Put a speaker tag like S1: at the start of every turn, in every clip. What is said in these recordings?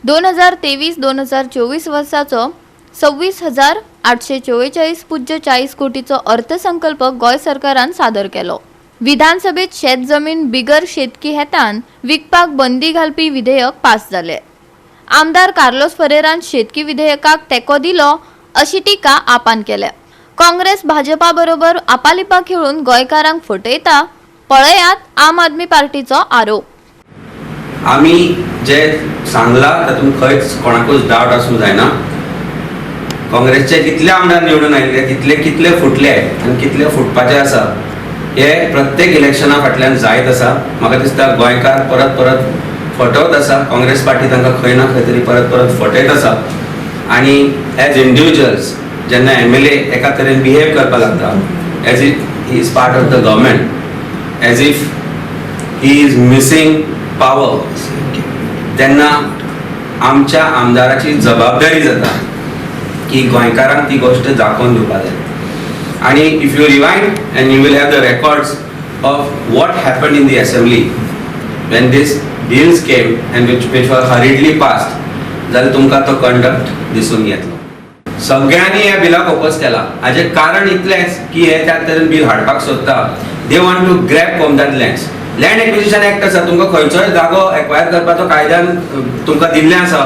S1: 2023 2024 वर्साचो 26,844.40 कोटीचो अर्थसंकल्प गोंय सरकारान सादर केलो. विधानसभेत शेत जमीन बिगर शेतकी हेतान विकपाक बंदी घालपी विधेयक पास जालें. आमदार कार्लोस फरेरान शेतकी विधेयकाक तेंको दिलो अशी टिका आपान केल्या. काँग्रेस भाजपा बरोबर आपालिपा खेळून गोंयकारांक फटयता, पळयात आम आदमी पार्टीचो आरोप.
S2: आमी जे सांगला तातूंत खंयच कोणाकूच डावट आसूंक जायना. काँग्रेसचे कितले आमदार निवडून आयिल्ले, तितले कितले फुटले आनी कितले फुटपाचे आसा, हे प्रत्येक इलेक्शना फाटल्यान जायत आसा. म्हाका दिसता गोंयकार परत परत फटवत आसा. काँग्रेस पार्टी तांकां खंय ना खंय तरी परत परत फटयत आसा. आनी एज इंडिविज्युअल्स जेन्ना एमएलए एका तरेन बिहेव करपाक लागता, as if he is part of the government, as if he is missing power, तेन्ना आमच्या आमदाराची जबाबदारी जाता की गोंयकारांक ती गोश्ट दाखोवन दिवपा जाय. आनी if you rewind and you will have the records of what happen in the assembly when these bills came and which were hurriedly passed, जाल्यार तुमकां तो कंडक्ट दिसून येतलो. सगळ्यांनी ह्या बिलाक ओपोज केला. हाजें कारण इतलेंच की हे त्या तरेन बील हाडपाक सोदता, they want to grab Comunidade lands. Land Acquisition Act आसा, तुमकां खंयचोय जागो एक्वायर करपाचो कायद्यान तुमकां दिल्लें आसा.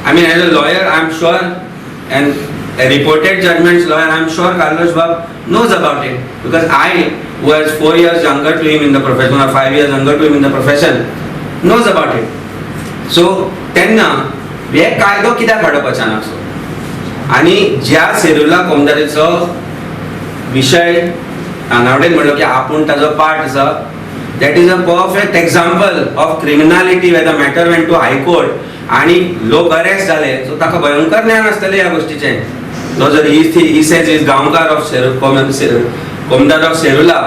S2: I mean, as a lawyer, I am sure, and a reported judgments lawyer, I am sure Carlos Bab knows about it, because I, who was 4 years younger to him in the profession or 5 years younger to him in the profession, knows about it. So तेन्ना हे कायदो कित्याक हाडप अचानक? So आनी ज्या सेरुला कोमदारीचो विशय तानावडेन म्हणलो की आपूण ताजो पार्ट आसा, that is a perfect example of criminality where the matter went to High Court आणि लोक अरेस्ट जाले. सो ताका भयंकर ज्ञान आसतलें ह्या गोश्टीचें. तो जर he says is Gaonkar of Seru, Comunidade of Serula,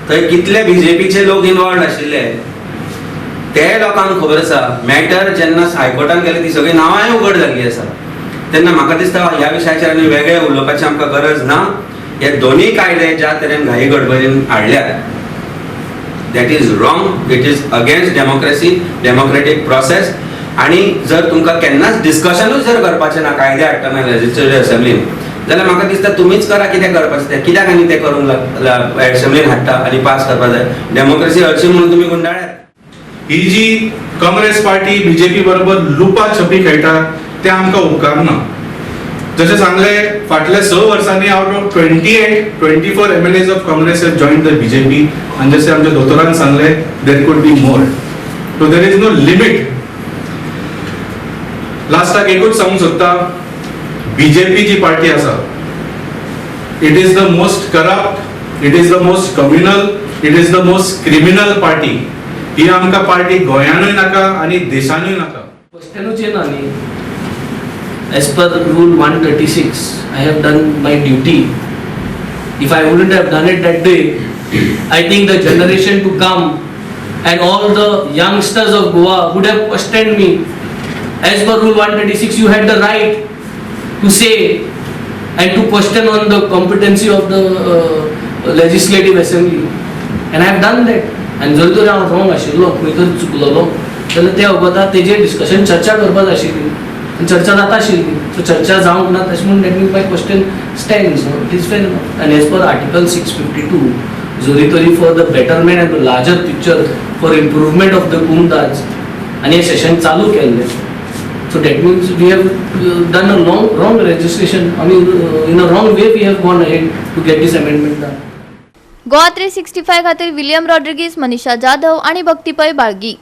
S2: थंय कितले बीजेपीचे लोक इन्वॉल्ड आशिल्ले ते लोकांक खबर आसा. मॅटर जेन्ना हायकोर्टान गेले, ती सगळी नांवांय उगड जाल्ली आसा. तेन्ना म्हाका दिसता ह्या विशयाचेर आनी वेगळे उलोवपाची आमकां गरज ना. हे दोनूय कायदे ज्या तरेन घाई गडबडीन हाडल्यात, that is wrong. It is against democracy, democratic process. आणि जर तुमकां केन्नाच डिस्कशनूच जर करपाचें ना कायदे हाडटना लेजिस्लेटिव्ह असेंब्लीन, जाल्यार म्हाका दिसता तुमीच करा कितें करपाचें तें. कित्याक आनी तें करूंक असेंब्लीन हाडटा आनी पास करपाक जाय? डेमोक्रेसी हरशीं म्हणून तुमी गुंडाळ्यात.
S3: ही जी काँग्रेस पार्टी बीजेपी बरोबर लुपा छपी खेळटा ते आमकां उपकारना. जशें सांगलें, फाटल्या 6 वर्सांनी out of 28, 24 MLAs of Congress have join the BJP. आनी जशें आमच्या दोतोरान सांगलें, there could be more, so there is no limit. लास्टाक एकूच सांगूंक सोदता, बीजेपी जी पार्टी आसा, it is the most corrupt, it is the most communal, it is the most criminal party. ही आमकां पार्टी गोंयानूय नाका आनी देशानूय नाका.
S4: क्वेश्चनूच येना न्ही. As per rule 136, I have done my duty. If I wouldn't have done it that day, I think the generation to come and all the youngsters of Goa would have questioned me. As per rule 136, you had the right to say and to question on the competency of the legislative assembly, and I have done that. आनी जर तर हांव wrong आशिल्लो, खंय तरी चुकलेलो, जाल्यार त्या वखदार तेजेर डिस्कशन, चर्चा करपाक जाय आशिल्ली आनी चर्चा जाता आशिल्ली. सो चर्चा जावंक ना तशें म्हूण that means my question stands. It is fair. And as per Article 652, जरी तरी for the betterment and the larger picture, for improvement of the Comunidades आनी हें सेशन चालू केल्लें. So that means we have done a long wrong registration. I mean, in a wrong way we have gone ahead to get this amendment done.
S1: Goa 365 खातीर William Rodrigues, मनीषा जाधव आणि भक्ती पै, बाळगी.